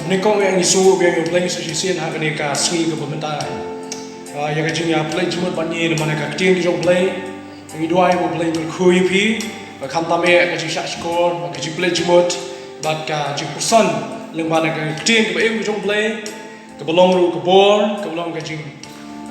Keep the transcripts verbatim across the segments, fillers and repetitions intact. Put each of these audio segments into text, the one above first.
Nyngkong eh ngi sngewbha ïa U Blei sa shisien ha kane ka sngi kaba mynta. Ah, ïa ka jingïapeit jingmut bad ngi na ka ktien ka jong U Blei. Ngi duwai ba U Blei un kyrkhu ïa phi. Ba khamtam eh ka jingshahshkor, ba ka jingpeit jingmut, bad ka jingpuson lyngba na ka ktien kaba im ka jong U Blei. Kaba long ruh ka bor, kaba long ka jing,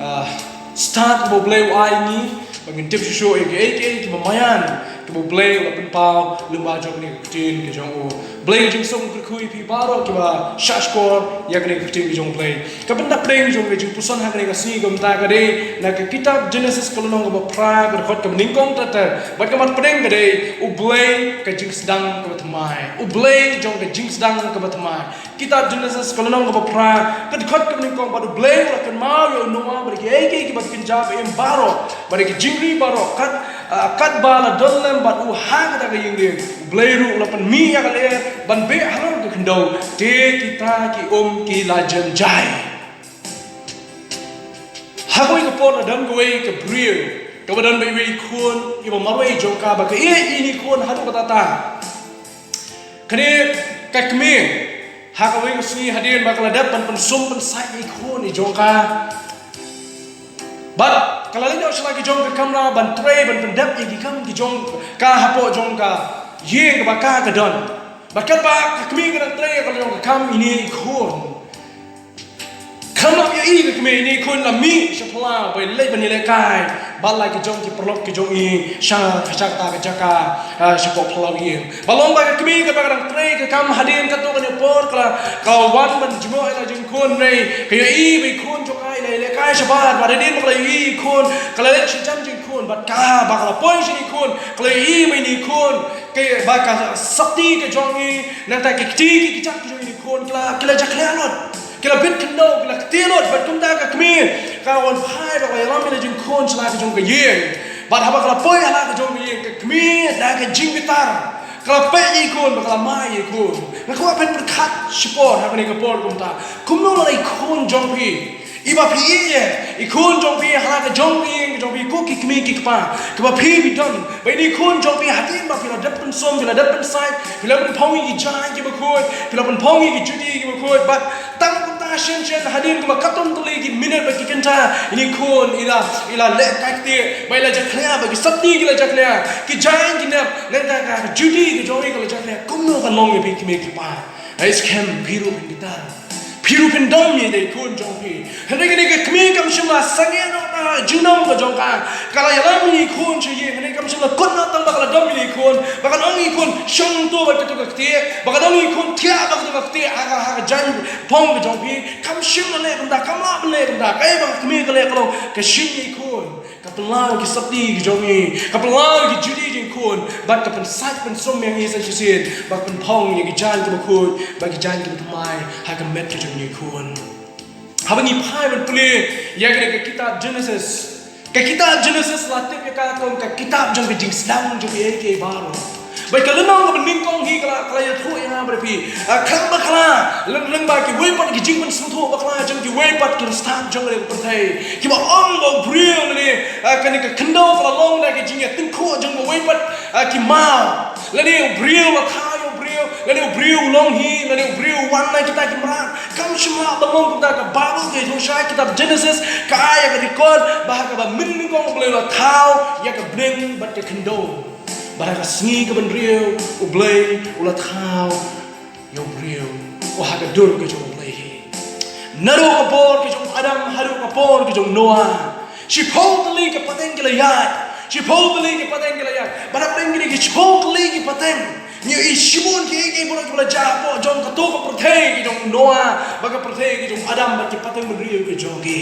ah, stad kaba U Blei u ai ngi, ba ngin tip shuh shuh ïa kiei kiei kiba maïan, kaba U Blei u la pynpaw lyngba jong kane ka ktien ka jong u. Blei ka jingsuk kyrkhu ïa phi baroh kiba shahshkor ïa kane ka ktien ka jong U Blei. Ka bynta pdeng jong ka jingpuson ha kane ka sngi ka mynta ka dei na ka kitab Genesis ka lynnong kaba phra ka dkhot kaba nyngkong ter ter. Bad ka mat pdeng ka dei U Blei ka jingsdang kaba thymmai. U Blei jong ka jingsdang kaba thymmai. Kitab Genesis ka lynnong kaba phra ka dkhot kaba nyngkong, bad U Blei u la kynmaw ïa u Noah bad kiei kiei kiba kynja ba im baroh, bad ki jingri baroh kat, ah, katba la don lem bad u ha kata ka ïing lieng. U Blei ruh u la pynmih ïa ka lyer ban beh halor ka khyndew. Te kita ki um ki la jan jai. Ha kawei ka por la don kawei ka briew kaba don bad iwei i khun iba marwei jong ka, ba ka ïeit ïa i khun haduh katta katta. Kane ka kmie, ha kawei ka sngi hadien ba ka la dep ban pynsum pynsait ïa i khun i jong ka, bad ka la leit noh sha la ki jong ka kamra ban trei ban pyndep ïa ki kam ki jong ka hapoh jong ka ïing kaba ka ka don. Bad katba ka kmie ka dang trei ïa ka la jong ka kam, ine i khun, khlem lap ïohi ka kmie, ine i khun la mih sha phyllaw ba i leit ban ïalehkai bad la ki jong ki paralok ki jong i sha, sha kata ka jaka, ah, shapoh phyllaw ïing. Ba long ba ka kmie kaba ka dang trei ka kam hadien katto katne por ka la, ka la wan ban jngoh ïa la jong i khun, hynrei ka ïohi ba i khun jong ka i la ïalehkai shabar. Bad hadien ba ka la ïohi i khun, ka la leit sha jan jong i khun, bad kaba ka la poi sha i khun, ka la ïohi ba ine i khun, ka, ba ka sopti ka jong i, nangta ki kti ki kjat ki jong ine i khun ki la, ki la jakhlia lut. Ki la bit khyndew, ki la kti lut, bad kumta ka kmie ka wan phai, ka wan ïalam ïa la jong i khun sha la ka jong ka ïing. Bad haba ka la poi ha la ka jong ka ïing, ka kmie da ka jingbitar ka la peit ïa i khun, bad ka la mai ïa i khun. Nga kwah ban pyrkhat shipor ha kane ka por kumta. Kumno la i khun jong phi, iba phi ïeit ïa i, i khun jong phi ha la ka jong ka ïing ka jong phi, ko ki kmie ki kpa kiba phi phi don, ba ine i khun jong phi hadien ba phi la dep pynsum, phi la dep pynsait, phi la pynphong ïa ki jaiñ kiba khuid, phi la pynphong ïa ki juti kiba khuid, bad tang kumta shen shen hadien kumba katto tylli ki minit bad ki kynta, ine i khun i la, i la lehkai ktieh, ba i la jakhlia, ba ki sopti ki la jakhlia, ki jaiñ ki nep, nangta ka juti ka jong i ka la jakhlia. Kumno kan long ïa phi kmie ki kpa? Ai skhem, phi ruh phin bitar, phi ruh phin dom ïa i khun jong phi. Hynrei kane ka kmie kam shym la sangeh noh na ka jingdom ka jong ka. Ka la ïalam ïa i khun sha ïing, hynrei kam shym la kut noh tang ba ka la dom ïa i khun, ba kan ong ïa i khun, shong to bad kato ka ktieh, ba kan ong ïa i khun, thiah bad kato ka ktieh ha ka, ha ka jaiñ phong ka jong phi. Kam shym la leh kumta, kam lah ban leh kumta. Kaei ba ka kmie ka leh ka long ka shim ïa i khun, ka pynlaw ïa ki sopti ki jong i, ka pynlaw ïa ki juti jong i khun, bad ka pynsait pynsum ïa ngi sa shisien, bad ka pynphong ïa ki jaiñ kiba khuid bad ki jaiñ kiba thymmai ha ka met ka jong i khun. Haba ngi phai ban pule ïa kane ka kitab Genesis, ka kitab Genesis la tip ïa ka kum ka kitab jong ka jingsdang jong kiei kiei baroh. Bad ka lynnong kaba nyngkong hi ka la, ka la ïathuh ïa nga bad phi, ah, khlem bakla, lyng, lyngba kiwei pat ki jingpynsngewthuh bakla jong kiwei pat ki riewstad jong kane ka pyrthei, kiba ong ba u briew lane, ah, kane ka khyndew ka la long da ka jingïatyngkhuh jong kiwei pat, ah, ki maw, lane u briew la thaw ïa u briew, lane u briew u long hi, lane u briew u wan na kita ki mrad. Kam shym lah ban long kumta. Ka Baibl ka ïathuh shai, kitab Genesis ka ai ïa ka record ba ha kaba mynnyngkong U Blei u la thaw ïa ka bneng bad ka khyndew. Bad ha ka sngi kaba hynriew U Blei u la thaw ïa u briew, u ha ka dur ka jong U Blei hi. Naduh ka por ka jong u Adam haduh ka por ka jong u Noah, shiphew tylli ki pateng ki la ïaid, shiphew tylli ki pateng ki la ïaid. Bad hapdeng kine ki shiphew tylli ki pateng, ngi ïohi shibun kiei kiei baroh kiba la jia hapoh jong kato ka pyrthei ka jong u Noah bad ka pyrthei ka jong u Adam bad ki pateng bynriew ki jong ki.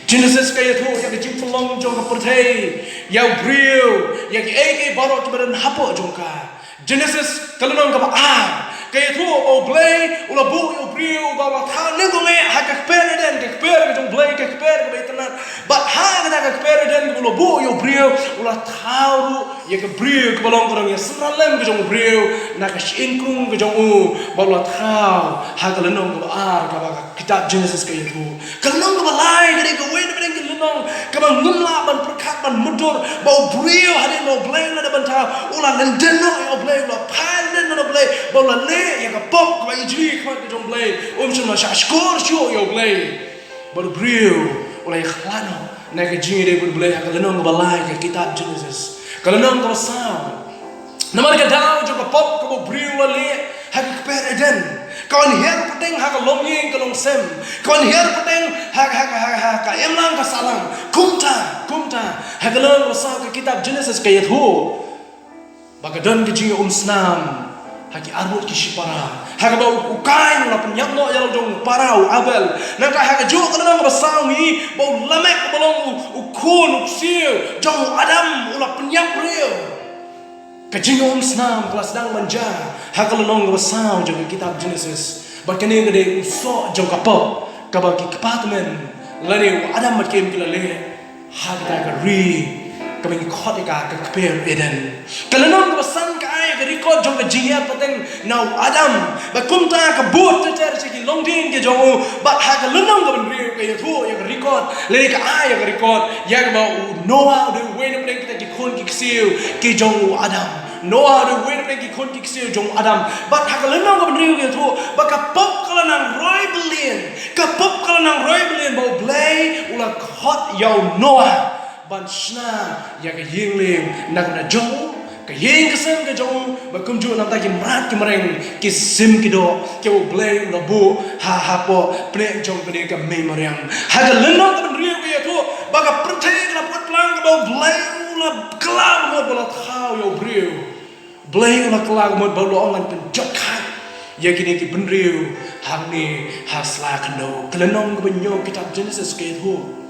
Genesis ka ïathuh ïa ka jingpynlong jong ka pyrthei, ïa u briew, ïa kiei kiei baroh kiba don hapoh jong ka. Genesis ka lynnong kaba ar ka ïathuh ba U Blei u la buh ïa u briew uba u la thaw nyngkong eh ha ka kper Eden, ka kper ka jong U Blei, ka kper kaba itynnad. Bad ha kata ka kper Eden kaba u la buh ïa u briew, u la thaw ruh ïa ka briew kaba long ka nongïasyndon lem ka jong u briew na ka shyieng krung ka jong u, ba u la thaw ha ka lynnong kaba ar kaba ka kitab Genesis ka ïathuh. Ka lynnong kaba lai ka dei kawei na pdeng ka lynnong kaba ngim lah ban pyrkhat ban mutdur, ba u briew hadien ba U Blei u la dep ban thaw, u la lyndon noh ïa U Blei, u la phai lyndon noh ïa U Blei. ba u la leh ïa ka pop kaba ijli ha khmat ka jong U Blei, um shym la shah shkor shuh ïa U Blei. Bad u briew u la ïakhlad noh na ka jingïadei bad U Blei ha ka lynnong kaba lai ka kitab Genesis, ka lynnong kaba saw. Namar ka daw jong ka pop kaba u briew u la leh ha ka kper Eden, ka wan hiar pateng ha ka longïing ka longsem, ka wan hiar pateng ha ka, ha ka, ha ka, ha ka imlang ka sahlang. Kumta, kumta, ha ka lynnong kaba saw ka kitab Genesis ka ïathuh ba ka don ka jingïaumsnam ha ki arngut ki shipara, ha kaba u, u Kain u la pynïap noh ïa la u jong u para u Abel. Nangta ha kajuh ka lynnong kaba saw ngi ba u Lamek uba long u, u khun u ksiew jong u Adam u la pynïap briew. Ka jingïaumsnam ka la sdang ban jia ha ka lynnong kaba saw jong ka kitab Genesis. Bad kane ka dei u soh jong ka pop kaba ki kpa tymmen lane u Adam bad ki Im ki la leh ha kata ka ri kaba ngi khot ïa ka ka kper Eden. Ka lynnong kaba san ka ai ka record jong ka jingïap pateng na u Adam. Bad kumta ka bud ter ter sha ki longdien ki jong u. Bad ha ka lynnong kaba hynriew ka ïathuh ïa ka record lane ka ai ïa ka record ïa kaba u Noah u dei uwei na pdeng kita ki khun ki ksiew ki jong u Adam. Noah u dei uwei na pdeng ki khun ki ksiew jong u Adam. Bad ha ka lynnong kaba hynriew ka ïathuh ba ka pop ka la nang roi byllieng. Ka pop ka la nang roi byllieng ba U Blei u la khot ïa u Noah ban shna ïa ka ïing lieng na ka bynta jong u, ka ïing ka sem ka jong u, bad kumjuh na ka bynta ki mrad ki mreng, ki sim ki doh kiba U Blei u la buh ha, hapoh pdeng jong kane ka mei mariang. Ha ka lynnong kaba hynriew ka ïathuh ba ka pyrthei ka la put plang kaba U Blei u la kylla ka mut ba u la thaw ïa u briew. Blei u la kylla ka mut ba u la ong ngan pynjot khat ïa kine ki bynriew hangne ha sla khyndew. Ka lynnong kaba hynñiew kitab Genesis ka ïathuh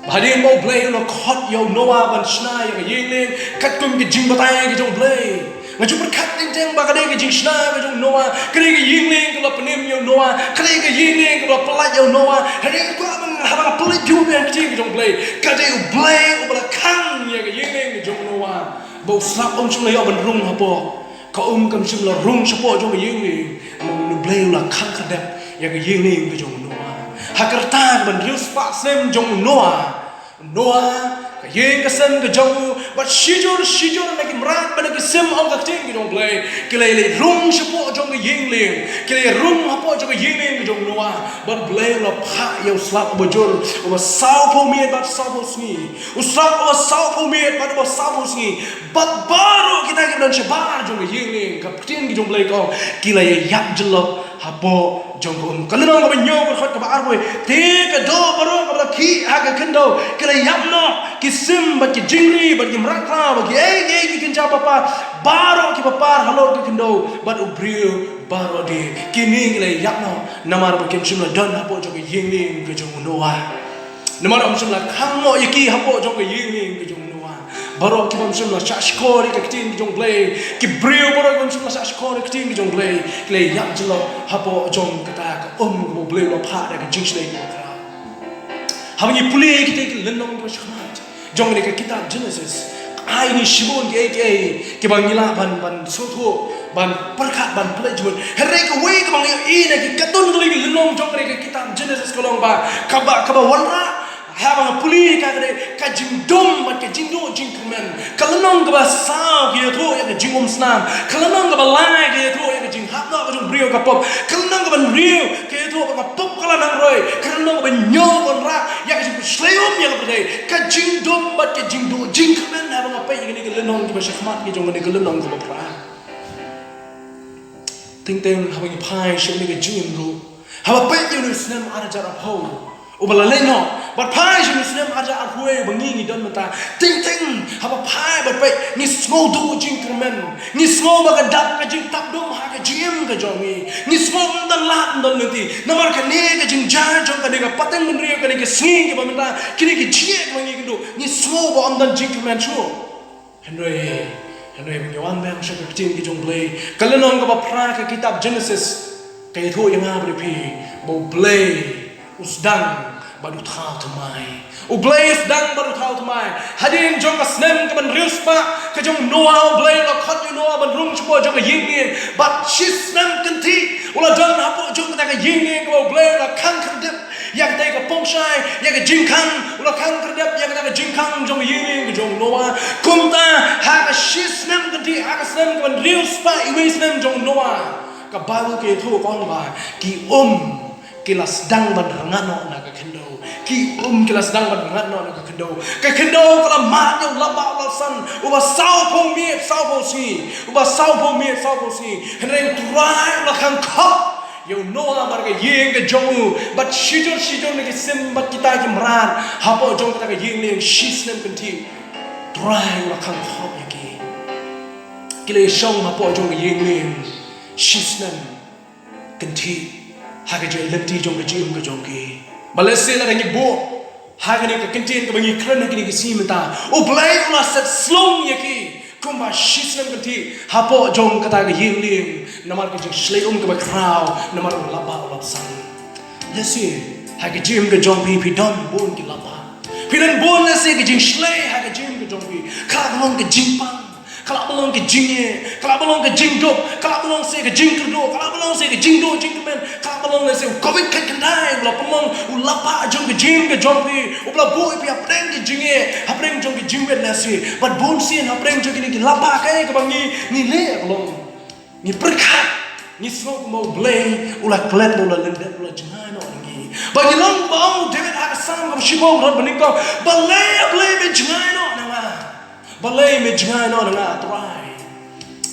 ba hadien ba U Blei u la khot ïa u Noah ban shna ïa ka ïing lieng katkum ka jingbatai ka jong U Blei. Nga ju pyrkhat teng teng ba ka dei ka jingshna ka jong u Noah, ka dei ka ïing lieng kaba la pynim ïa u Noah, ka dei ka ïing lieng kaba la pyllait ïa u Noah. Hadien ba nga, haba nga peit ïa ka ktien ka jong U Blei, ka dei U Blei uba la khang ïa ka ïing lieng ka jong u Noah. Ba u slap um shym la ïoh ban rung hapoh. Ka um kam shym la rung shapoh jong ka ïing lieng. Namar U Blei u la khang khyrdep ïa ka ïing lieng ka jong u Noah. Ha ka rta kaba hynriew spah snem jong u Noah, u Noah, ka ïing ka sem ka jong u, bad shijur shijur na ki mrad bad na ki sim, ong ka ktien ka jong U Blei, ki la ïaleit rung shapoh jong ka ïing lieng, ki la ïaleit rung hapoh jong ka ïing lieng ka jong u Noah. Bad U Blei u la phah ïa u slap uba jur, uba sawphew miet bad sawphew sngi. U slap uba sawphew miet bad uba sawphew sngi. Bad baroh kita kiba don shabar jong ka ïing lieng, ka ktien ka jong U Blei ka ong, ki la ïa ïap jyllop hapoh jong ka um. Ka lynnong kaba hynñiew ka dkhot kaba arphew: Te ka doh baroh kaba la khih ha ka khyndew ka la ïap noh, ki sim bad ki jingri bad ki mrad khlaw bad kiei kiei ki kynja ba par, baroh kiba par halor ka khyndew, bad u briew baroh de, kine ki la ïap noh namar ba kim shym la don hapoh jong ka ïing lieng ka jong u Noah. Namar ba um shym la khang noh ïa ki hapoh jong ka ïing lieng ka jong u Noah. Baroh kiba um shym la shah shkor ïa ka ktien ka jong U Blei, ki briew baroh kiba um shym la shah shkor ïa ka ktien ka jong U Blei, ki la ïap jyllop hapoh jong kata ka um kaba U Blei u la phah da ka jingshlei kaba khraw. Haba ngi pule ïa kita ki lynnong kiba shakhmat jong kane ka kitab Genesis, ka ai ngi shibun kiei kiei kiba ngi lah ban, ban sngewthuh, ban pyrkhat, ban pynleit jingmut. Hynrei kawei kaba ngi ïohi na ki katto katne ki lynnong jong kane ka kitab Genesis ka long ba kaba, kaba wanrah haba nga pule ka, ka dei ka jingdum bad ka jingduh jingkyrmen. Ka lynnong kaba saw ka ïathuh ïa ka jingumsnam. Ka lynnong kaba lai ka ïathuh ïa ka jinghap noh ka jong u briew, ka pop. Ka lynnong kaba hynriew ka ïathuh ba ka pop ka la nang roi. Ka lynnong kaba hynñiew ka wanrah ïa ka jingpynshlei um ïa ka pyrthei. Ka jingdum bad ka jingduh jingkyrmen. Haba nga peit ïa kine ki lynnong kiba shakhmat ki jong kane ka lynnong kaba phra, teng teng haba ngi phai sha kane ka jingim ruh, haba peit ïa une u snem ar hajar arphew uba la leit noh, bad phai sha une u snem ar hajar arphew wei uba ngi ngi don mynta, teng teng haba phai bad peit, ngi sngew duh jingkyrmen. Ngi sngew ba ka dap ka jingtap dum ha ka jingim ka jong ngi. Ngi sngew ym don lad ym don lynti. Namar kane ka jingjia jong kane ka pateng bynriew, kane ka sngi kaba mynta, kine ki jingeh kiba ngi kynduh, ngi sngew ba ym don jingkyrmen shuh. Hynrei, hynrei ba ngi wan biang sha ka ktien ka jong U Blei, ka lynnong kaba phra ka kitab Genesis, ka ïathuh ïa nga bad ïa phi ba U Blei u sdang bad u thaw thymmai. U Blei u sdang bad u thaw thymmai. Hadien jong ka snem kaba hynriew spah ka jong u Noah, U Blei u la khot ïa u Noah ban rung shapoh jong ka ïing lieng. Bad shi snem kynthih u la don hapoh jong kata ka ïing lieng kaba U Blei u la khang khyrdep. Ïa kata ka pongshai, ïa ka jingkhang, u la khang khyrdep ïa kata ka jingkhang jong ka ïing lieng ka jong u Noah. Kumta, ha ka shi snem kynthih, ha ka snem kaba hynriew spah iwei snem jong u Noah, ka Baibl ka ïathuh ka ong ba ki um ki la sdang ban rngat noh na ka khyndew. Ki um ki la sdang ban rngat noh na ka khyndew. Ka khyndew ka la mad ïa u lapbah u lapsan, uba sawphew miet sawphew sngi, uba sawphew miet sawphew sngi. Hynrei u Trai u la khang khop ïa u Noah bad ka ïing ka jong u, bad shijur shijur na ki sim bad kita ki mrad hapoh jong kata ka ïing lieng shi snem kynthih. Trai u la khang khop ïa ki. Ki la ïashong hapoh jong ka ïing lieng shi snem kynthih ha ka jingïalynti jong ka jingim ka jong ki. Ba lehse lada ngi buh ha kane ka kyntien kaba ngi kren ha kine ki sngi mynta, U Blei u la set slung ïa ki kumba shi snem kynthih hapoh jong kata ka ïing lieng, namar ka jingshlei um kaba khraw, namar u lapbah u lapsan. Lehse ha ka jingim ka jong phi, phi don bun ki lapbah. Phi don bun, lehse, ka jingshlei ha ka jingim ka jong phi. Ka la long ka jingpang, ka la long ka jingeh, ka la long ka jingduk, ka la long se ka jingkyrduh, ka la long se ka jingduh jingkmen, ka la long, lehse, u Covid khatkhyndai u la pynlong u lapbah jong ka jingim ka jong phi, u la buh ïa phi hapdeng ka jingeh, hapdeng jong ka jingwit, lehse. Bad bun sien hapdeng jong kine ki lapbah, kaei kaba ngi, ngi leh, ka long ngi pyrkhat, ngi sngew kumba U Blei u la klet, u la lyndet, u la jngai noh na ngi. Ba ngi long ba ong u David ha ka Salm kaba shiphew, dkhot ba nyngkong, balei, A Blei, me jngai noh na nga? Balei me jngai noh na nga, A Trai?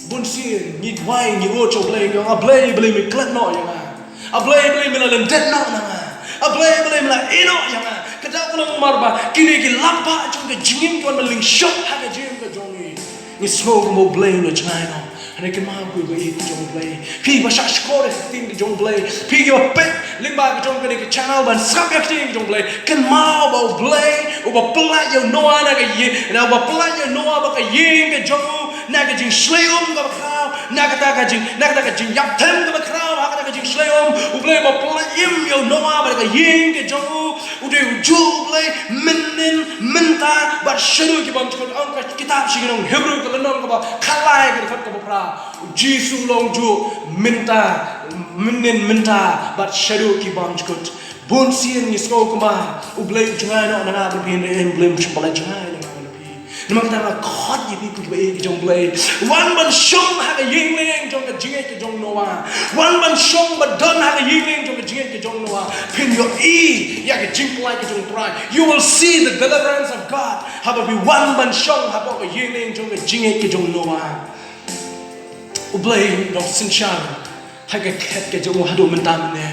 Bun sien ngi duwai, ngi ong sha U Blei, ngi ong, A Blei, balei me klet noh ïa nga? A Blei, balei me la lyndet noh na nga? A Blei, balei me la ïeh noh ïa nga? Ka daw ka long namar ba kine ki lapbah jong ka jingim ki wan ban lyngshop ha ka jingim ka jong ngi. Ngi sngew kumba U Blei u la jngai noh. Hynrei kynmaw, ko kiba ïeit ki jong U Blei, phi ba shah shkor ïa ka ktien ka jong U Blei, phi kiba peit lyngba ka jong kane ka channel ban sngap ïa ka ktien ka jong U Blei, kynmaw ba U Blei uba pynlait ïa u Noah na ka ïing, na uba pynlait ïa u Noah bad ka ïing ka jong u na ka jingshlei um kaba khraw, na kata ka jing, na kata ka jingïap them kaba khraw ha kata ka jingshlei um. U Blei uba pynlait im ïa u Noah bad ka ïing ka jong u, u dei ujuh U Blei mynnin, mynta bad shaduh ki bymjukut. Ong ka kitab sha ki nong Hebru ka lynnong kaba khatlai ka dkhot kaba phra, U Jisu u long ujuh mynta, mynnin, mynta bad shaduh ki bymjukut. Bun sien ngi sngew kumba U Blei u jngai noh na nga bad phi, hynrei U Blei um shym la jngai noh na nga bad phi. Namar kata nga khot ïa phi ko kiba ïeit ki jong U Blei, wan ban shong ha ka ïing lieng jong ka jingngeit ka jong u Noah. Wan ban shong, ban don ha ka ïing lieng jong ka jingngeit ka jong u Noah. Phin ïohi ïa ka jingpynlait ka jong U Trai. You will see the deliverance of God. Haba phi wan ban shong hapoh ka ïing lieng jong ka jingngeit ka jong u Noah. U Blei u dang synshar ha ka khet ka jong u haduh mynta mynne.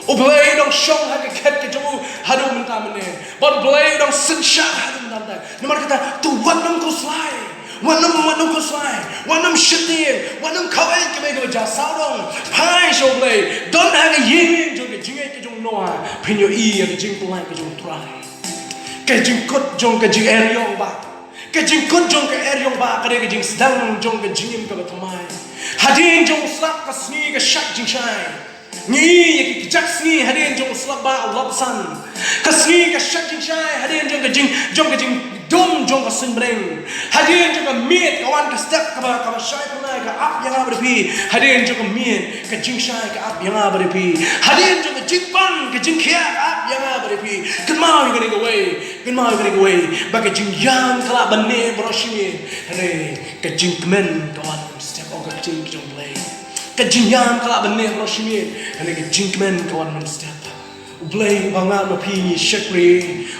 U Blei u dang shong ha ka khet ka jong u haduh mynta mynne. Bad U Blei u dang synshar haduh mynta mynne. Namar kata, to wat nym khuslai, wat nym, wat nym khuslai, wat nym sheptieng, wat nym khawaï kumba ka jia sawdong. Phai sha U Blei, don ha ka ïing lieng jong ka jingngeit ka jong u Noah. Phin ïohi ïa ka jingpynlait ka jong U Trai. Ka jingkut jong ka jingeriong ba, ka jingkut jong ka eriong ba ka dei ka jingsdang jong ka jingim kaba thymmai. Hadien jong u slap ka sngi ka shait jingshai. Ngi ïohi ïa ki kjat sngi hadien jong u slap ba u lapsan. Ka sngi ka shait jingshai hadien jong ka jing, jong ka jingdum jong ka suiñ bneng. Hadien jong ka miet ka wan ka step kaba, kaba shai pynai ka ap ïa nga bad ïa phi. Hadien jong ka miet ka jingshai ka ap ïa nga bad ïa phi. Hadien jong ka jingpang ka jingkhiah ka ap ïa nga bad ïa phi. Kynmaw ïa kane kawei. Kynmaw ïa kane kawei, ba ka jingïam ka lah ban neh baroh shi miet, hynrei ka jingkmen ka wan mynstep. Oh, ka ktien ka jong U Blei. Ka jingïam ka lah ban neh baroh shi miet, hynrei ka jingkmen ka wan mynstep. U Blei uba nga bad phi ngi shakri,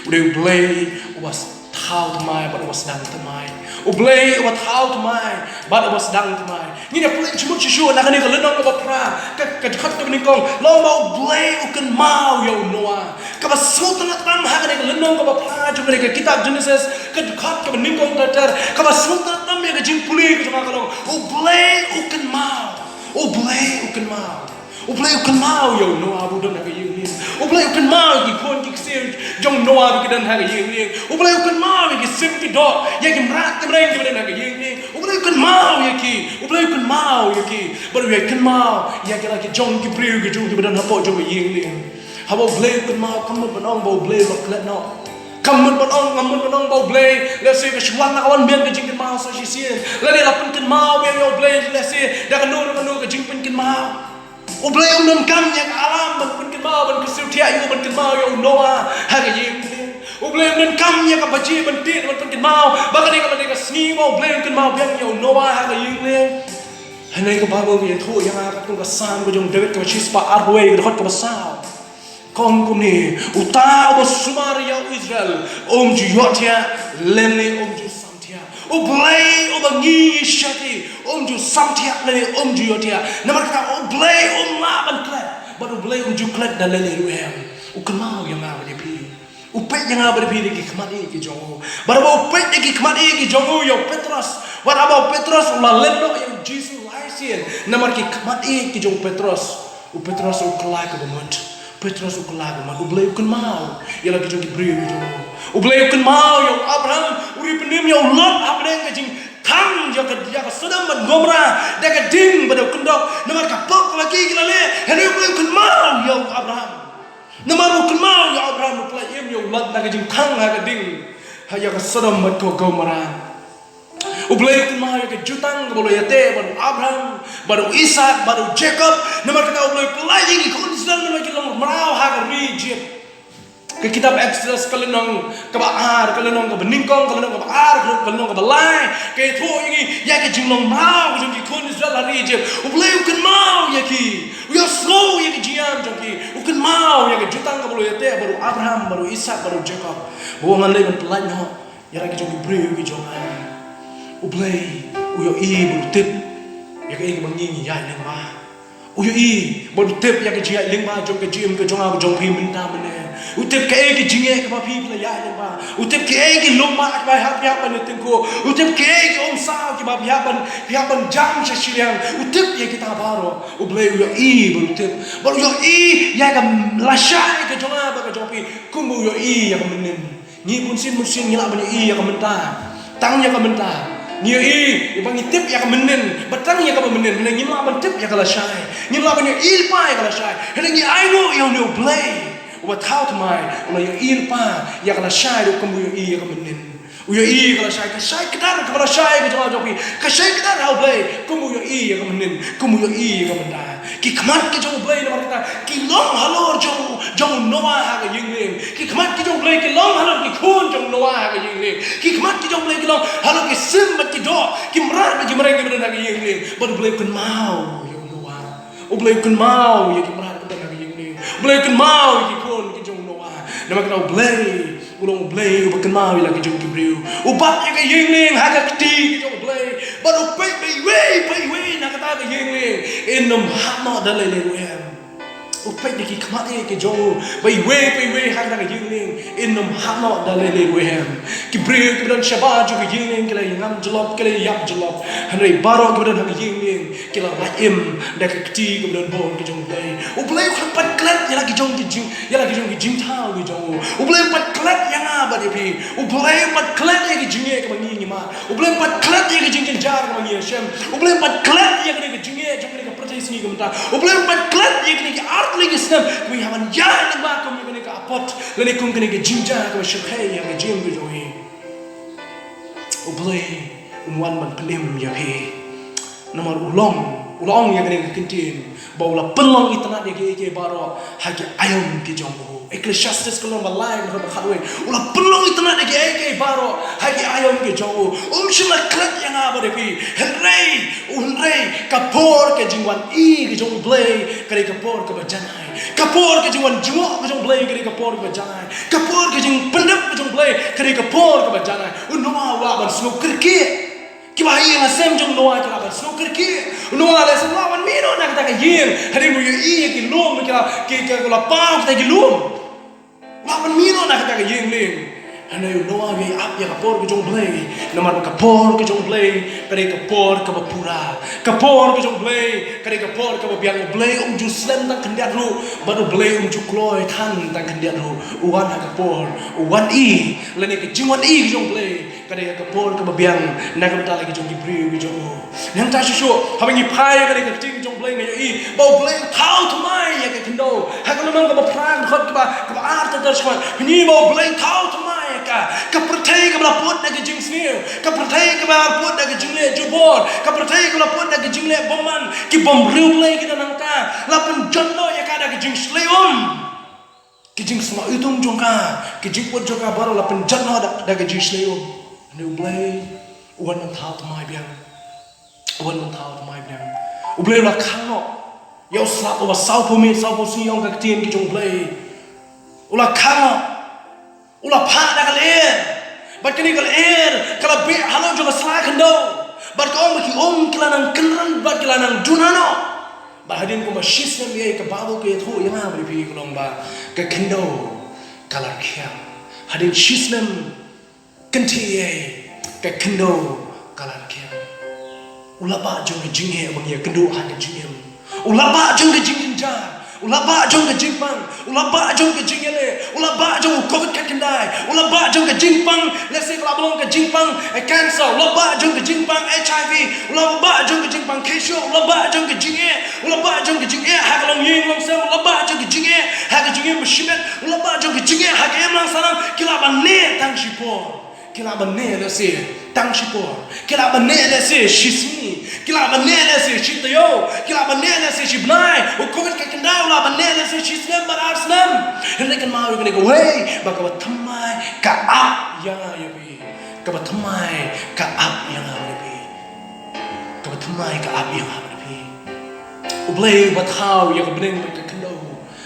u dei U Blei uba thaw thymmai bad uba sdang thymmai. U Blei uba thaw thymmai bad uba sdang thymmai. Ngin ïa pule jingmut shuh shuh na kane ka lynnong kaba phra, ka, ka dkhot kaba nyngkong. Long ba U Blei u kynmaw ïa u Noah. Kaba sngewtynnat tam ha kane ka lynnong kaba phra jong kane ka kitab Genesis, ka dkhot kaba nyngkong ter ter, kaba sngewtynnat tam ïa ka jingpule ka jong nga ka long, U Blei u kynmaw. U Blei u kynmaw. U Blei u kynmaw ïa u Noah ba u don ha ka ïing lieng. U Blei u kynmaw ïa ki khun ki ksiew jong u Noah ba ki don ha ka ïing lieng. U Blei u kynmaw ïa ki sim ki doh, ïa ki mrad ki mreng kiba don ha ka ïing lieng. U Blei u kynmaw ïa ki. U Blei u kynmaw ïa ki. Bad u ïai kynmaw ïa ki la ki jong ki briew ki jong kiba don hapoh jong ka ïing lieng. Haba U Blei u kynmaw, kam mut ban ong ba U Blei u la klet noh. Kam mut ban ong, kam mut ban ong ba U Blei lehse ka shu wan la ka wan biang ka jingkynmaw sa shisien. Lane la pynkynmaw biang ïa U Blei lehse da kano da kano ka jingpynkynmaw. U Blei um donkam ïa ka alarm ban pynkynmaw. kynmaw ban kyrsiew thiah ïa u, ban kynmaw ïa u Noah ha ka ïing lieng. U Blei un donkam ïa ka baje ban tied ban pynkynmaw ba kane ka dei ka sngi ba U Blei un kynmaw biang ïa u Noah ha ka ïing lieng. Hynrei ka Baibl ka ïathuh ïa nga katkum ka Salm ka jong u David kaba shispah arphew wei, ka dkhot kaba saw. Ka ong kumne: Uta uba sumar ïa u Israel um ju ïohthiah lane um ju samthiah. U Blei uba ngi shakri um ju samthiah lane um ju ïohthiah. Namar kata U Blei um lah ban klet, bad U Blei um ju klet da lane ruh em. U kynmaw ïa nga bad ïa phi. U peit ïa nga bad ïa phi da ki khmat ïeit ki jong u. Bad haba u peit da ki khmat ïeit ki jong u ïa u Petros, bad haba u Petros u la len noh ïa u Jisu lai sien namar ki khmat ïeit ki jong u Petros, u Petros u kylla kaba mut. Petros u kylla kaba mut. U Blei u kynmaw ïa la ki jong ki briew ki jong u. U Blei u kynmaw ïa u Abraham, u ri pynim ïa u Lot hapdeng ka jingthang ïa ka, ïa ka Sodom bad Gomorrah da ka ding bad da u kyndok. Namar ka pop kaba ki, ki la leh, hynrei U Blei u kynmaw ïa u Abraham. Namar u kynmaw ïa u Abraham, u pynlait im ïa u Lot na ka jingthang ha ka ding, ha ïa ka Sodom bad ka Gomorrah. U Blei u kynmaw ïa ka jutang kaba u la ïateh bad u Abraham, bad u Isaak, bad u Jakob. Namar kata U Blei u pynlait ïa ki khun Israel namar ki long mraw ha ka ri Ijipt. Ka kitab Exodus ka lynnong kaba ar, ka lynnong kaba nyngkong, ka lynnong kaba ar, ka lynnong kaba lai, ka ïathuh ïa ngi ïa ka jinglong mraw ka jong ki khun Israel ha ri Ijipt. U Blei u kynmaw ïa ki, u ïohsngew ïa ka jingïam jong ki, u kynmaw ïa ka jutang kaba u la ïateh bad u Abraham, bad u Isaak, bad u Jakob. Ba u ong, ngan leit ban pynlait noh ïa la ki jong ki briew ki jong nga. U Blei u ïohi bad u tip ïa kaei kaba ngi ngi ïaid lyngba. U ïohi bad u tip ïa ka jingïaid lyngba jong ka jingim ka jong nga, ka jong phi mynta mynne. U tip kaei ka jingeh kaba phi phi la ïaid lyngba. U tip kaei ki lum bah kiba hap, phi hap ban ïatyngkhuh. U tip kaei ki umsaw kiba phi hap ban, phi hap ban jam sha shiliang. U tip ïa kita baroh. U Blei u ïohi bad u tip. Bad u ïohi ïa ka lashai ka jong nga bad ka jong phi kumba u ïohi ïa ka mynnin. Ngi bunsien bunsien ngi lah ban ïohi ïa ka mynta. Tang ïa ka mynta. Ngi ïohi, ïa ba ngi tip ïa ka mynnin. Bad tang ïa kaba mynnin, mynnin ngim lah ban tip ïa ka lashai. Ngim lah ban ïohi lypa ïa ka lashai. Hynrei ngi ainguh ïa une U Blei uba thaw thymmai, u la ïohi lypa ïa ka lashai ruh kumba u ïohi ïa ka mynnin. U ïohi ïa ka lashai, ka shai kdar kaba lashai ka jong nga jong phi. Ka shai kdar ha U Blei kumba u ïohi ïa ka mynnin, kumba u ïohi ïa ka mynta. Ki khmat ki jong U Blei namar kata ki long halor jong, jong u Noah ha ka ïing lieng. Ki khmat ki jong U Blei ki long halor ki khun jong u Noah ha ka ïing lieng. Ki khmat ki jong U Blei ki long halor ki sim bad ki doh, ki mrad bad ki mreng kiba don ha ka ïing lieng. Bad U Blei u kynmaw ïa u Noah. U Blei u kynmaw ïa ki mrad kiba don ha ka ïing lieng. U Blei u kynmaw ïa ki khun ki jong u Noah. Namar kata U Blei u long U Blei uba kynmaw ïa la ki jong ki briew. U bat ïa ka ïing lieng ha ka kti ki jong U Blei. Bad u peit ba iwei pa iwei na kata ka ïing lieng in ym hap noh da lei lei ruh em. U peit da ki khmat ïeit ki jong u ba iwei pa iwei ha kata ka ïing lieng in ym hap noh da lei lei ruh em. Ki briew kiba don shabar jong ka ïing lieng ki la ïangam jyllop, ki la ïap jyllop. Hynrei baroh kiba don ha ka ïing lieng ki la lait im da ka kti kaba don bor ka jong U Blei. U Blei u khlem pat klet ïa la ki jong ki jing, ïa la ki jong ki jingthaw ki jong u. U Blei um pat klet ïa nga bad ïa phi. U Blei um pat klet ïa ki jingeh kaba ngi ngi mad. U Blei um pat klet ïa ki jingjynjar kaba ngi ïashem. U Blei um pat klet ïa kane ka jingeh jong kane ka pyrthei sngi ka mynta. U Blei um pat klet ïa kine ki artylli ki snem kaba ngi hap ban ïaid lyngba kum ïa kane ka apot lane kum kane ka jingjia kaba shyrkhei ïa ka jingim ka jong ngi. U Blei un wan ban pynim ïa phi. Namar u long, u la ong ïa kane ka kyntien ba u la pynlong itynnad ïa kiei kiei baroh ha ki aïom ki jong u. Ecclesiastes ka lynnong ba lai ka dkhot ba khatwei. U la pynlong itynnad ïa kiei kiei baroh ha ki aïom ki jong u. Um shym la klet ïa nga bad ïa phi. Hynrei, hynrei ka por ka jingwan-i ka jong U Blei ka dei ka por kaba janai. Ka por ka jingwan jngoh ka jong U Blei ka dei ka por kaba janai. Ka por ka jingpyndep ka jong U Blei ka dei ka por kaba janai. U Noah u lah ban sngew kyrkieh. Kiba ha ïing ha sem jong u Noah ki lah ban sngew kyrkieh. U Noah leh shisha u lah ban mih noh na kata ka ïing hadien ba u ïohi ïa ki lum, ki la, ki, ki la paw kita ki lum. U lah ban mih noh na kata ka ïing lieng. Hynrei u Noah u ïai ap ïa ka por ka jong U Blei. Namar ba ka por ka jong U Blei ka dei ka por kaba pura. Ka por ka jong U Blei ka dei ka por kaba biang. U Blei um ju slem tang khyndiat ruh bad U Blei um ju kloi than tang khyndiat ruh. U wan ha ka por, u wan-i lane ka jingwan-i ka jong U Blei ka dei ka por kaba biang na ka bynta la ki jong ki briew ki jong u. Nangta shuh shuh haba ngi phai ïa ka dei ka ktien ka jong U Blei ngi ïohi ba U Blei u thaw thymmai ïa ka khyndew. Ha ka lynnong kaba phra, dkhot kaba, kaba ar ter ter shakhmat, ngi ïohi ba U Blei u thaw thymmai ïa ka. Ka pyrthei kaba la put da ka jingsniew, ka pyrthei kaba la put da ka jingleh jubor, ka pyrthei kaba la put da ka jingleh bymman, ki bym riewblei ki don hangta la pynjot noh ïa ka. ka jingshlei um, ki jingsngewthuh jong ka, ki jingput jong ka baroh la pynjot noh da, da ka jingshlei um. Hynrei U Blei u wan ban thaw thymmai biang. U wan ban thaw thymmai biang. U Blei u la khang noh ïa u slap uba saw phew miet saw phew sngi ong ka ktien ka jong U Blei. U la khang noh. U la phah da ka lyer. Bad kane ka lyer ka la beh halor jong ka sla khyndew. Bad ka ong ba ki um ki la nang kynran bad ki la nang duna noh. Bad hadien kumba shi snem ïa ka Baibl ka ïathuh ïa nga bad ïa phi ka long ba ka khyndew ka la rkhiang. Hadien shi snem kynthih ïa ka khyndew ka la rkhiang. U la bah jong ka jingeh ba ngi ïakynduh ha ka jingim. U la bah jong ka jingjynjar. U la bah jong ka jingpang. U la bah jong ka jingïaleh. U la bah jong u covid khatkhyndai. U la bah jong ka jingpang, lehse ka la ba long ka jingpang, eh, cancer. U la bah jong ka jingpang H I V. U la bah jong ka jingpang cancer. U la bah jong ka jingeh. U la bah jong ka jingeh ha ka longïing longsem. U la bah jong ka jingeh ha ka jingim ba shimet. U la bah jong ka jingeh ha ka imlang sahlang. Ki lah ban neh tang shipor. Ki lah ban neh lehse tang shipor. Ki lah ban neh lehse shi sngi. Ki lah ban neh lehse shi taïew. Ki lah ban neh lehse shi bnai. U covid khatkhyndai u lah ban neh lehse shi snem bad ar snem. Hynrei kynmaw ïa kane kawei, ba kaba thymmai ka ap ïa nga ïa phi. Kaba thymmai ka ap ïa nga ïa phi. Kaba thymmai ka ap ïa nga ïa phi. U Blei uba thaw ïa ka bneng bad ka khyndew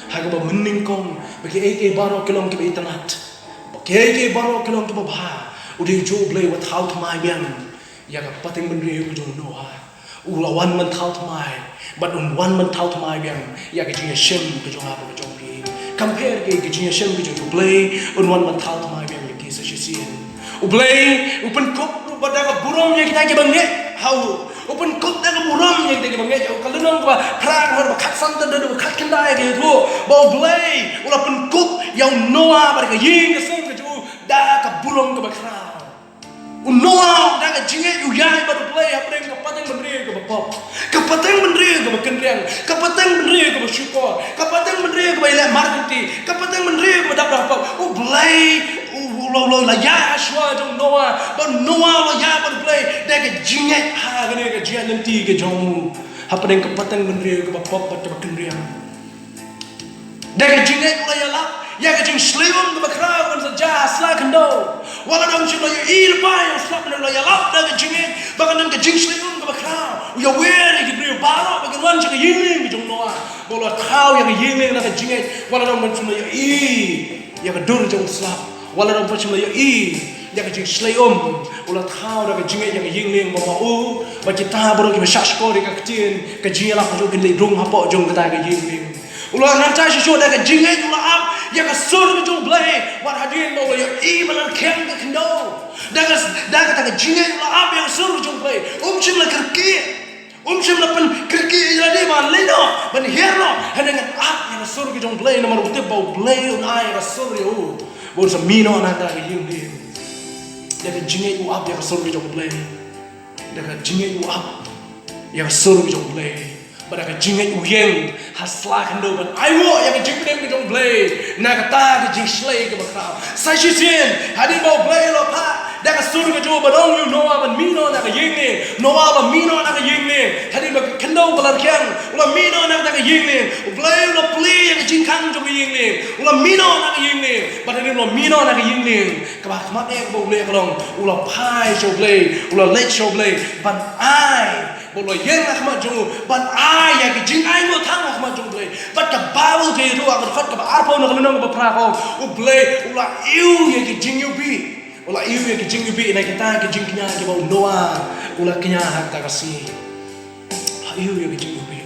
ha kaba mynnyngkong, ba kiei kiei baroh ki long kiba itynnad. Ba kiei kiei baroh ki long kiba bha. U dei ujuh U Blei uba thaw thymmai biang ïa ka pateng bynriew ka jong u Noah. U la wan ban thaw thymmai bad un wan ban thaw thymmai biang ïa ka jingïashem ka jong nga bad ka jong phi. Kam pher ki, ka jingïashem ka jong U Blei, un wan ban thaw thymmai biang ïa ki sa shisien. U Blei u pynkup ruh bad da ka burom ïa kita kiba ngeit ha u. U pynkup da ka burom ïa kita kiba ngeit ha u. Ka lynnong kaba phra, ka dkhot ba khatsan tad haduh ba khatkhyndai ka ïathuh ba U Blei u la pynkup ïa u Noah bad ka ïing ka sem ka jong u da ka burom kaba khraw. U Noah da ka jingngeit u ïaid bad U Blei hapdeng ka pateng bynriew kaba pop, ka pateng bynriew kaba kynriang, ka pateng bynriew kaba shukor, ka pateng bynriew kaba ïaleh markynti, ka pateng bynriew kaba dap da ka pop. U Blei u, u la, u la ïaid ha shuwa jong u Noah, bad u Noah u la ïaid bad U Blei da ka jingngeit ha kane ka jingïaid lynti ka jong u hapdeng ka pateng bynriew kaba pop bad kaba kynriang. Da ka jingngeit u la ïalap ïa ka jingshlei um kaba khraw kan sa jia ha sla khyndew. Wat la dang shym la ïohi lypa ïa u slap, hynrei u la ïalap da ka jingngeit ba kan don ka jingshlei um kaba khraw. U ïawer ïa ki briew baroh ba kin wan sha ka ïing lieng ka jong u Noah. Bad u la thaw ïa ka ïing lieng da ka jingngeit, wat la dang ban shym la ïohi ïa ka dur jong u slap. Wat la dang ban shym la ïohi ïa ka jingshlei um, u la thaw da ka jingngeit ïa ka ïing lieng ba ma u bad kita baroh kiba shah shkor ïa ka ktien, ka jingïalap jong u kin leit rung hapoh jong kata ka ïing lieng. U la, nangta shisha da ka jingngeit u la ap ïa ka sur ka jong U Blei wat hadien ba u la ïohi ba la rkhiang ka khyndew. Da ka, da kata ka jingngeit u la ap ïa ka sur ka jong U Blei. Um shym la kyrkieh. Um shym la pynkyrkieh ïa lade ban leit noh, ban hiar noh, hynrei ngan ap ïa ka sur ka jong U Blei namar u tip ba U Blei un ai ïa ka sur ïa u ba un sa mih noh na kata ka ïing lieng. Da ka jingngeit u ap ïa ka sur ka jong U Blei. Da ka jingngeit u ap ïa ka sur ka jong U Blei. Bad da ka jingngeit u ïeng ha sla khyndew ban ai nguh ïa ka jingpynim ka jong U Blei na kata ka jingshlei kaba khraw. Sa shisien hadien ba U Blei u la phah da ka sur ka jong u ban ong ïa u Noah ban mih noh na ka ïing lieng, Noah u la mih noh na ka ïing lieng. Hadien ba ka khyndew ka la rkhiang, u la mih noh na kata ka ïing lieng. U Blei u la plie ïa ka jingkhang jong ka ïing lieng, u la mih noh na ka ïing lieng. Bad hadien u la mih noh na ka ïing lieng, kaba ha khmat eh kaba u leh ka long u la phai sha U Blei, u la leit sha U Blei ban ai, ba u la ïeng ha khmat jong u ban ai ïa ka jingainguh tang ha khmat jong U Blei. Bad ka Baibl ka ïathuh ha ka dkhot kaba arphew na ka lynnong kaba phra ka ong, U Blei u la ïoh ïa ka jingiwbih. U la ïoh ïa ka jingiwbih na kita ka jingkñia kiba u Noah u la kñia ha kata ka sngi. U la ïoh ïa ka jingiwbih.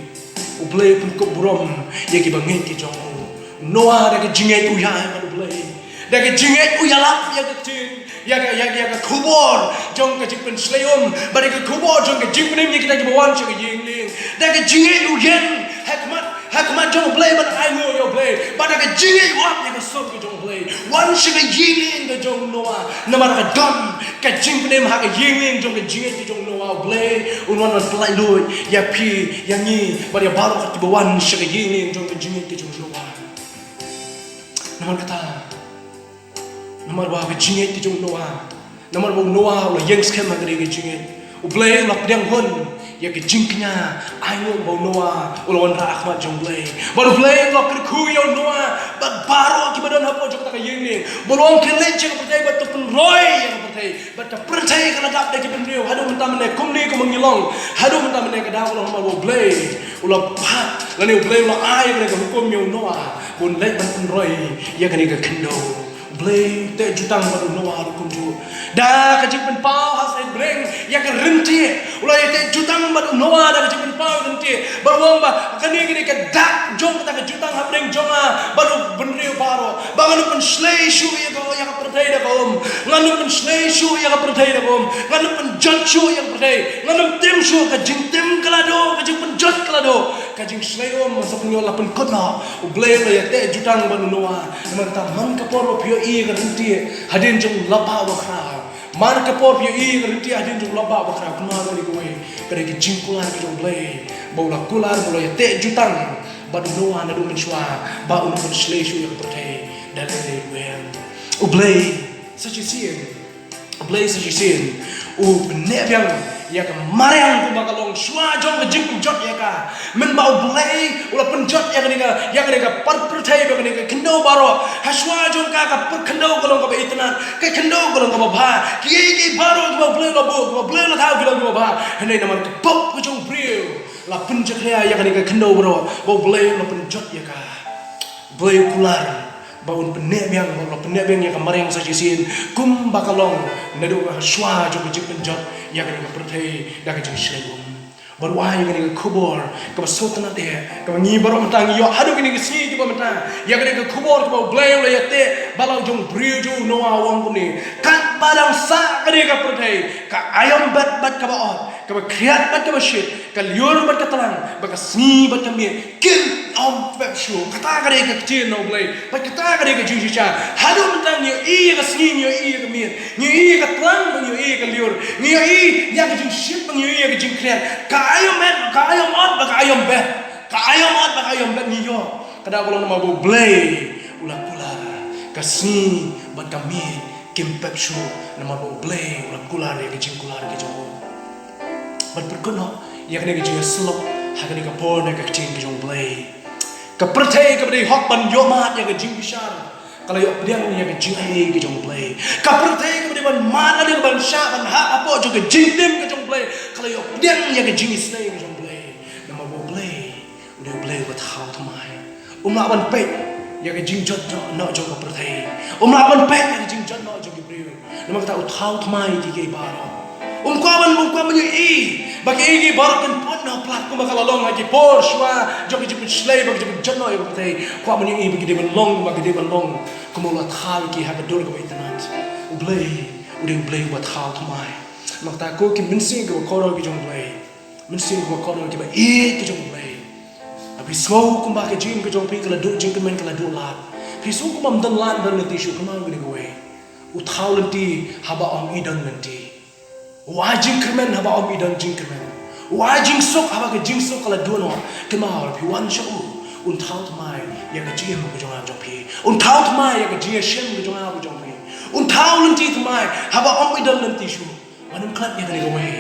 U Blei u pynkup burom ïa kiba ngeit ki jong u. U Noah da ka jingngeit u ïaid bad U Blei. Da ka jingngeit u ïalap ïa ka ktien, ïa ka, ïa, ïa ka khubor jong ka jingpynshlei um, bad ïa ka khubor jong ka jingpynim ïa kita kiba wan sha ka ïing lieng. Da ka jingngeit u ïeng ha khmat, ha khmat jong U Blei ban ai nguh ïa U Blei. Bad da ka jingngeit u ap ïa ka sur ka jong U Blei. Wan sha ka ïing lieng ka jong u Noah. Namar ka don ka jingpynim ha ka ïing lieng jong ka jingngeit ka jong u Noah, U Blei un wan ban pyllait luid ïa phi, ïa ngi, bad ïa baroh kiba wan sha ka ïing lieng jong ka jingngeit ka jong u Noah. Namar kata, namar ba ka jingngeit ka jong u Noah, namar ba u Noah u la ïeng skhem ha kane ka jingngeit, U Blei u la pdiang hun Ïa ka jingkñia, ai nguh ba u Noah u la wanrah ha khmat jong U Blei. Bad U Blei u la kyrkhu ïa u Noah bad baroh kiba don hapoh jong kata ka ïing ne. Bad u ong, khie leit sha ka pyrthei bad to pynroi ïa ka pyrthei. Bad ka pyrthei ka la dap da ki bynriew haduh mynta mynne, kumne kumba ngi long haduh mynta mynne. Ka daw ka long namar ba U Blei u la phah lane U Blei u la ai kane ka hukum ïa u Noah ba un leit ban pynroi ïa kane ka khyndew. U Blei u teh jutang bad u Noah ruh kumjuh. Da ka jingpynpaw ha sait bneng ïa ka ryntieh, u la ïateh jutang bad u Noah da ka jingpynpaw ïa ka ryntieh. Bad u ong ba kane, kane ka dak jong kata ka jutang ha bneng jong nga bad u bynriew baroh, ba ngan ym pynshlei shuh ïa ka, ïa ka pyrthei da ka um. Ngan ym pynshlei shuh ïa ka pyrthei da ka um. Ngan ym pynjot shuh ïa ka pyrthei. Ngan ym tim shuh. Ka jingtim ka la duh, ka jingpynjot ka la duh. Ka jingshlei um, ma sop ngi la pynkut noh. U Blei u la ïateh jutang bad u Noah. Namar kata, man ka por ba phi ïohi ïa ka ryntieh hadien jong u lapbah bakhraw, man ka por phi ïohi ïa ka ryntieh hadien jong u lapbah bakhraw, kynmaw ïa kane kawei. Ka dei ka jingkular ka jong U Blei ba u la kular, ba u la ïateh jutang bad u Noah naduh mynshuwa ba un ym pynshlei shuh ïa ka pyrthei da lade lade ruh. U Blei sa shisien, U Blei sa shisien u pynneh biang ïa ka mariang kumba ka long shuwa jong ka jingpynjot ïa ka. Mynba U Blei u la pynjot ïa kane ka, ïa kane ka pyrthei, ïa kane ka khyndew baroh, ha shuwa jong ka, ka pyrkhyndew ka long kaba itynnad, ka khyndew ka long kaba bha. Kiei kiei baroh kiba U Blei u la buh, kiba U Blei u la thaw, ki long kiba bha. Hynrei namar ka pop ka jong u briew la pynjakhlia ïa kane ka khyndew baroh, ba U Blei u la pynjot ïa ka. U Blei u kular ba un pynneh biang, ba un pynneh biang ïa ka mariang sa shisien kumba ka long naduh ha shuwa jong ka jingpynjot ïa kane ka pyrthei da ka jingshlei um. Bad u ai ïa kane ka khubor kaba sngewtynnad eh, kaba ngi baroh mynta ngi ïoh haduh kine ki sngi kiba mynta. Ïa kane ka khubor kaba U Blei u la ïateh bad la u jong u briew jong u Noah, u ong kumne: Katba dang sah kane ka pyrthei, ka aïom bet bad kaba ot, kaba khriat bad kaba shit, ka lyiur bad ka tlang, bad ka sngi bad ka miet, kim ym pep shuh. Kata ka dei ka ktien na U Blei, bad kata ka dei ka jingshisha. Haduh mynta ngi ïohi ïa ka sngi, ngi ïohi ïa ka miet, ngi ïohi ïa ka tlang, bad ngi ïohi ïa ka lyiur, ngi ïohi ïa ka jingshit, bad ngi ïohi ïa ka jingkhriat. Ka aïom bet, ka aïom ot, bad ka aïom bet, ka aïom ot, bad ka aïom bet ngi ïoh. Ka daw ka long namar ba U Blei u la kular. Ka sngi bad ka miet kim pep shuh namar ba U Blei u la kular ïa ka jingkular ka jong u. Ban pynkut noh ïa kane ka jingïasyllok ha kane ka por na ka ktien ka jong U Blei. Ka pyrthei kaba dei hok ban ïohmad ïa ka jingbishar, ka la ïoh pdiang ïa ka jingaiei ka jong U Blei. Ka pyrthei kaba dei ban mad, kaba dei ban shah, ban hap hapoh jong ka jingtim ka jong U Blei, ka la ïoh pdiang ïa ka jingisynei ka jong U Blei. Namar ba U Blei u dei U Blei uba thaw thymmai. Um lah ban peit ïa ka jingjot noh jong ka pyrthei. Um lah ban peit ïa ka jingjot noh jong ki briew. Namar kata u thaw thymmai ïa kiei kiei baroh. Um kwah ban, um kwah ban ïohi ba kiei kiei baroh kin put noh palat kumba ka la long ha ki por shuwa jong ka jingpynshlei bad ka jingpynjot noh ïa ka pyrthei. Kwah ban ïohi ba ki dei ban long kumba ki dei ban long, kumba u la thaw ïa ki ha ka dur kaba itynnad. U Blei u dei U Blei uba thaw thymmai. Namar kata ko ki mynsiem kiba kordor ki jong U Blei, mynsiem kiba kordor kiba ïeit ki jong U Blei, phi sngew kumba ka jingim ka jong phi ka la duh jingkyrmen, ka la duh lad, phi sngew kumba ym don lad, ym don lynti shuh, kynmaw ïa kane kawei: U thaw lynti haba ym i don lynti. U ai jingkyrmen haba ym i don jingkyrmen. U ai jingsuk haba ka jingsuk ka la duh noh. Kynmaw, phi wan sha u, un thaw thymmai ïa ka jingim ka jong nga jong phi. Un thaw thymmai ïa ka jingïashem ka jong nga ka jong phi. Un thaw lynti thymmai haba ym i don lynti shuh. Wat nym klet ïa kane kawei,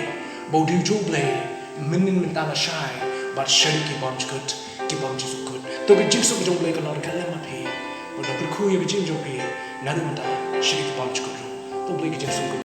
ba u dei u jong U Blei mynhynnin mynta, lashai bad shaduh ki bymjukut, ki bymjukut. To ka jingsuk ka jong U Blei kan long ryngkat lem bad phi. Bad ngan kyrkhu ïa ka jingim jong phi naduh mynta shaduh ki bymjukut ruh. To U Blei ka jingsuk ka